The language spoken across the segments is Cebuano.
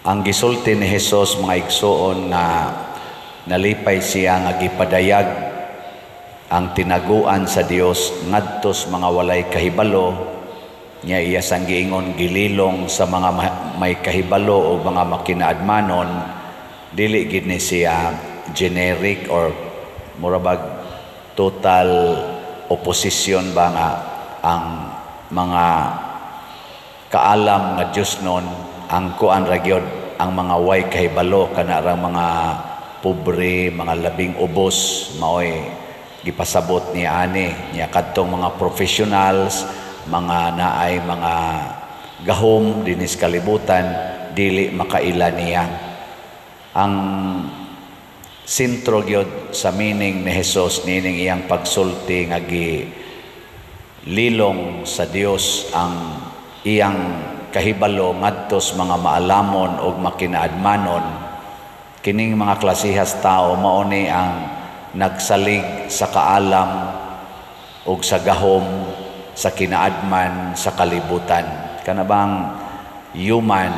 Ang gisulti ni Hesus, mga igsuon, nga nalipay siya nga gipadayag ang tinaguan sa Dios ngadto sa mga walay kahibalo niya. Iya sang giingon gililong sa mga may kahibalo o mga makinaadmanon. Dili gid ni siya generic or mura bag total opposition ba nga ang mga kaalam nga Dios nun ang kuan ra gyud, ang mga way kahibalo, kana ra mga pobre, mga labing ubos, maoy gipasabot niya ani niya. Kadtong mga professionals, mga naay mga gahom dinis kalibutan, dili makaila niya. Ang sentro gyud sa meaning ni Hesus nining iyang pagsulti nga gi lilong sa Dios ang iyang kahibalo ngadto sa mga maalamon ug makinaadmanon, kining mga klasihas tao mao ni ang nagsalig sa kaalam ug sa gahom sa kinaadman sa kalibutan, kana bang human,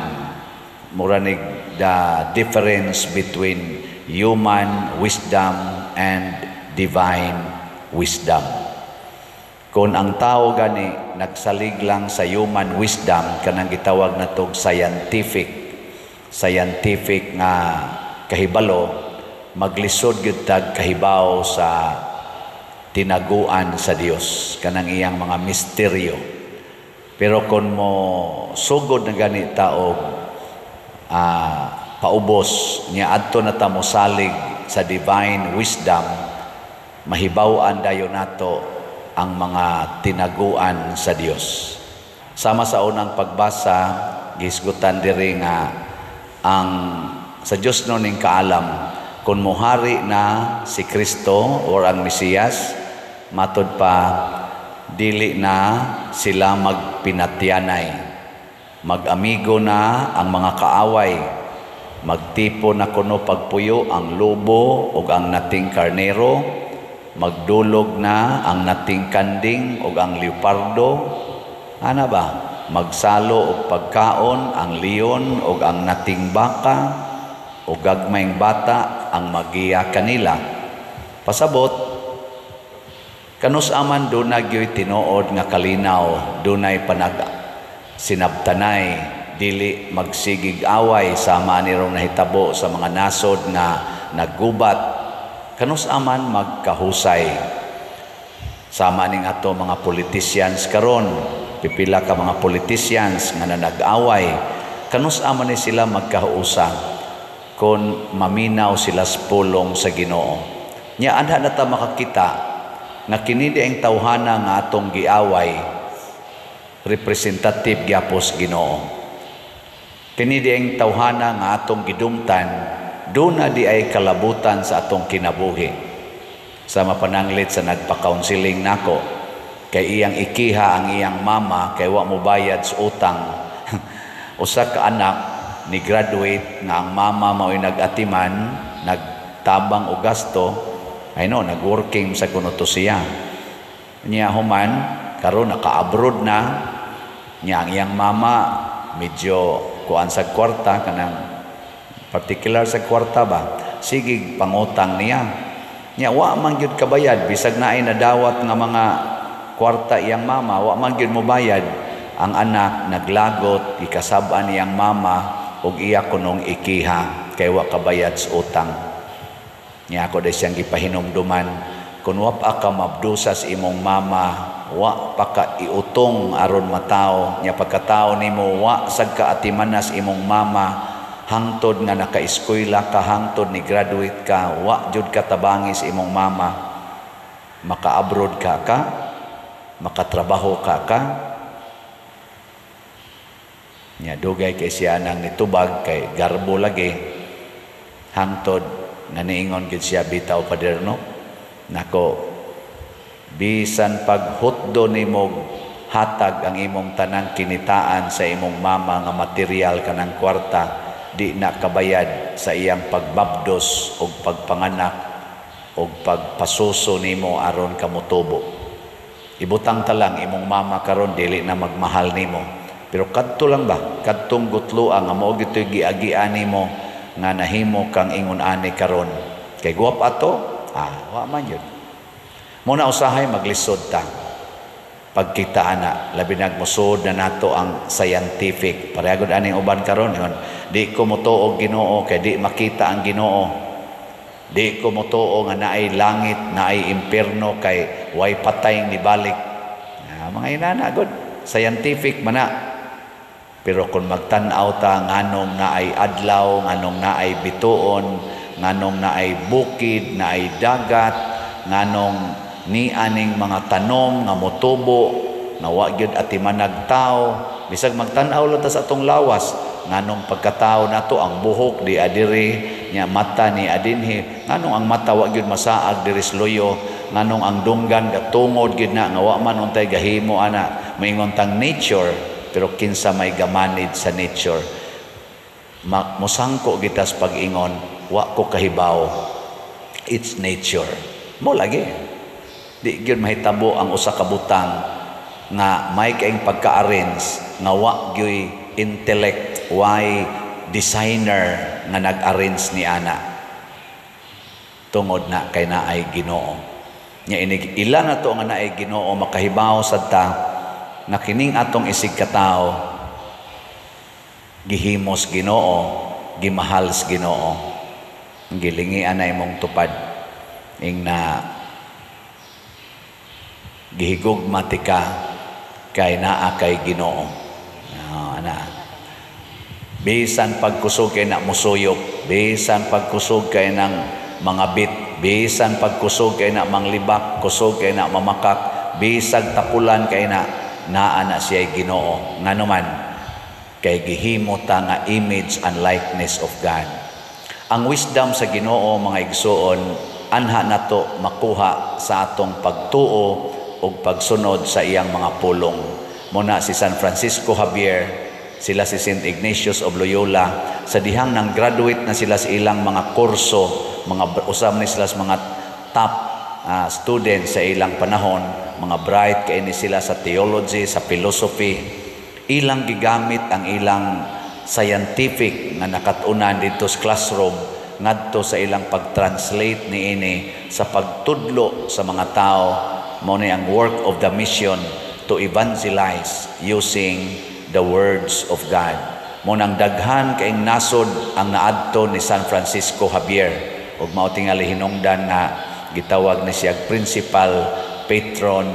mura nig the difference between human wisdom and divine wisdom. Kung ang tao gani nagsalig lang sa human wisdom, kanang gitawag natog scientific scientific nga kahibalo, maglisod gyud tag kahibaw sa tinaguan sa Dios, kanang iyang mga misteryo. Pero kung mo sugod na gani ta og paubos niya, adto na ta mosalig sa divine wisdom, mahibaw-an dayon nato ang mga tinaguan sa Dios. Sama sa unang pagbasa, gisgutan diri nga ang sa Dios no ning kaalam, kung mohari na si Kristo or ang Mesiyas, matud pa dili na sila magpinatyanay. Mag-amigo na ang mga kaaway. Magtipo na kuno pagpuyo ang lobo ug ang nating karnero. Magdulog na ang nating kanding ug ang leopardo. Ana ba? Magsalo og pagkaon ang leon ug ang nating baka, ug gagmayng bata ang magiya kanila. Pasabot, kanus aman duna gyoy tinuod nga kalinaw, dunay panag sinabtanay, dili magsigig away sama ni rong nahitabo sa mga nasod nga naggubat. Kanus aman magkahusay. Sama ning ato mga politicians karon, pipila ka mga politicians nga nanag-away, kanus aman ni sila magkahusa kung maminaw sila sa pulong sa Ginoo. Nya anha na ta makakita nga kini di ang tawhana nga atong giaway, representative gyapos Ginoo. Kini di ang tawhana nga atong gidumtan, duna di ay kalabutan sa atong kinabuhi. Sa mapananglit sa nagpa-counseling nako, kay iyang ikiha ang iyang mama kay wa mo bayad sa utang. Usa ka anak ni graduate nga ang mama mao'y nag-atiman, nagtabang og gasto, I know, nag-working sa kuno to siya. Niya human, karon naka-abroad na, niya ang iyang mama medyo kuan sa kwarta, kanang particular sa kwarta ba, sige pangutang niya. Niya wa man gyud kabayad, bisag naay nadawat nga mga kwarta iyang mama, wa man gyud mobayad. Ang anak naglagot, gikasab-an niyang mama ug iya kunong ikiha kay wa kabayad sa utang. Niya ako dahil siyang gipahinumduman, kung wa pa ka mabdusa sa imong mama, wa pa ka iutong aron matao, nya pagkatao nimo wa sad ka atimanas imong mama, hangtod nga naka-eskwela ka, hangtod ni graduate ka, wa jud ka tabangi sa imong mama, maka-abroad ka ka, makatrabaho ka ka. Nya dugay kay siya nang nitubag kay garbo lagi, hangtod nga niingon gid siya, "Bitaw, Pader, no, nako, bisan paghutdo nimo hatag ang imong tanang kinitaan sa imong mama nga material, kanang kwarta, di na kabayad sa iyang pagbabdos og pagpanganak og pagpasuso nimo aron ka motubo. Ibutang ta lang imong mama karon dili na magmahal nimo. Pero kadto lang ba, kadtong gutloa nga mao gito'y giagian nimo nga nahimo kang ingon ani karon. Kay guwap ato, wa man yun. Muna usahay maglisod ta. Pagkita ana, labi nagmusod na nato ang scientific. Pareha gud aning uban karon ingon, "Di ko motuo Ginoo kay di makita ang Ginoo. Di ko motuo nga naay langit, naay impierno kay way patay nibalik." Mga inana gud, scientific man na. Pero kung magtan-aw ta nganong naay adlaw, nganong naay bituon, nganong naay bukid, naay dagat, nganong ni aning mga tanom nga motubo, nga wa gyud atimanag tao, bisag magtan-aw lang ta sa atong lawas, nganong pagkatao nato ang buhok di adiri nya, mata ni adinhi, nganong ang mata wa gyud masaag diri sa luyo, nganong ang dunggan gatungod gyud na nga wa man untay gahimo ana, moingon tang nature, pero kinsa may gamanage sa nature? Mosangko gitas pag-ingon, "Wa ko kahibaw, it's nature." Mo lagi di gyud mahitabo ang usa ka butang nga may kaing pagka-arrange nga wa gyuy intellect, way designer nga nag-arrange ni ana, tungod na kay naay Ginoo. Nya inig ila na to nga naay Ginoo, makahibaw sad ta nga kining atong isig katawo gihimos Ginoo, gimahal sa Ginoo. Gilingian na imong tupad ing na gihigugma tika kay naa kay Ginoo. Ana. Bisan pagkusog kay na musuyop, bisan pagkusog kay ng mga bit, bisan pagkusog kay na manglibak, kusog kay na mamakak, bisag tapulan kay na, naa na siya Ginoo. Ngano man kay gihimo ta nga image and likeness of God. Ang wisdom sa Ginoo, mga igsuon, anha nato makuha sa atong pagtuo ug pagsunod sa iyang mga pulong. Muna si San Francisco Javier, sila si St. Ignatius of Loyola, sa dihang nang graduate na sila sa ilang mga kurso, mga usab ni sila sa mga top students sa ilang panahon, mga bright kay ni sila sa theology, sa philosophy, ilang gigamit ang ilang scientific nga nakat-unan dito sa classroom ngadto sa ilang pag-translate niini sa pagtudlo sa mga tao. Mao ni ang work of the mission to evangelize using the words of God. Mo nang daghan kaing nasod ang naadto ni San Francisco Javier ug mao tingali hinungdan nga gitawag ni siya principal patron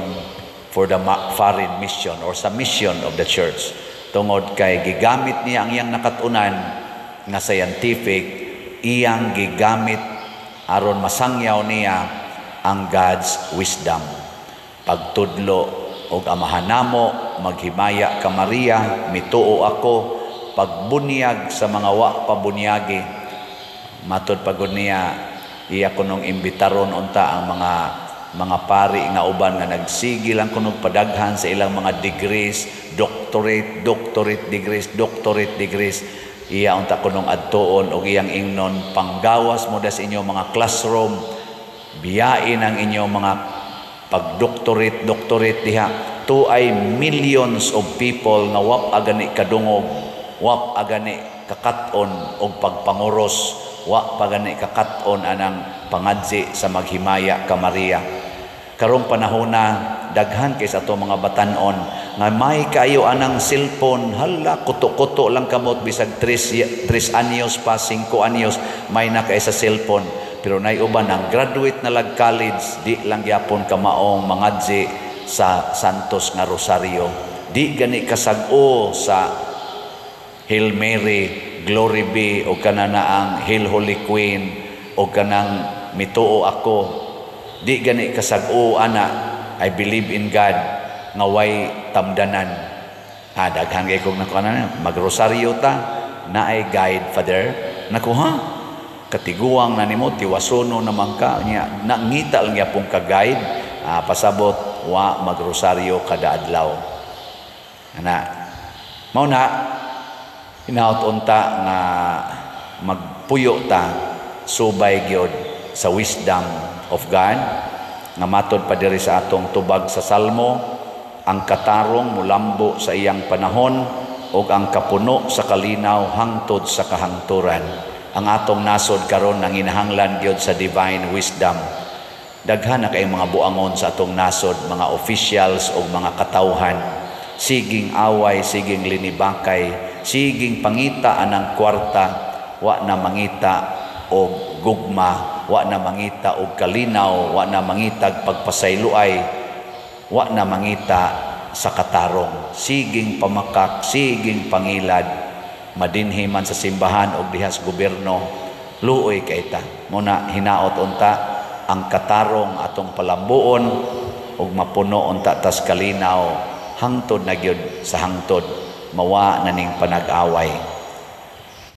for the foreign mission or sa mission of the church, tungod kay gigamit niya ang iyang nakat-unan nga scientific, iyang gigamit aron masangyaw niya ang God's wisdom. Pagtudlo og "Amahan namo", "Maghimaya ka Maria", "Mituo ako", pagbunyag sa mga wa pa bunyagi. Matod pagod niya, iya kunong imbitaron unta ang mga pari nga uban nga nagsige lang kunog padaghan sa ilang mga degrees, doctorate, doctorate degrees, doctorate degrees. Iya unta kunong adtuon og iyang ingnon, "Panggawas mo das inyong mga classroom, biyain ang inyong mga pag-doctorate, doctorate diha. To ay millions of people nga wap agani kadungog, wap agani kakat-on og pagpanguros, wa pa gani kakat-on anang pangadzi sa 'Maghimaya ka Maria.'" Karong panahona, daghan kay sa ato mga batan-on nga may kayo anang cellphone. Hala, kuto-kuto lang kamot, bisag 3 anyos pa, 5 anyos, may na kay sa cellphone. Pero nay uban ang graduate na lag college, di lang gyapon kamaong mangadzi sa Santos nga Rosario, di gani kasag-o sa Hail Mary, Glory Be o kana na ang Hail Holy Queen o kanang "Mituo ako". Di gani kasag-o ana "I believe in God" nga way tamdanan. Daghan kay kog nakuha na, "Magrosaryo ta, naay guide, Father." Naku ha, katiguang na nimo, tiwasono naman ka nya, nangita lang gyapon ka guide. Pasabot wa magrosaryo kada adlaw. Ana, mao na hinaut unta nga magpuyo ta subay gyud sa wisdom of God nga matod pa diri sa atong tubag sa Salmo, ang katarong mulambo sa iyang panahon. ug ang kapuno sa kalinaw hangtod sa kahangturan. Ang atong nasod karon nanginahanglan gyud sa divine wisdom. Daghan na kay mga buangon sa atong nasod, mga officials o mga katawhan. Siging away, siging linibakay, siging pangita anang kwarta, wa na mangita og gugma, wa na mangita og kalinaw, wa na mangitag pagpasayloay, wa na mangita sa katarong. Siging pamakak, siging pangilad, madinhi man sa simbahan og diha sa gobyerno, luoy kay ta. Muna hinaot unta ang katarong atong palambuon ug mapuno unta tas kalinaw hangtod na gyud sa hangtod, mawa na ning panag-away.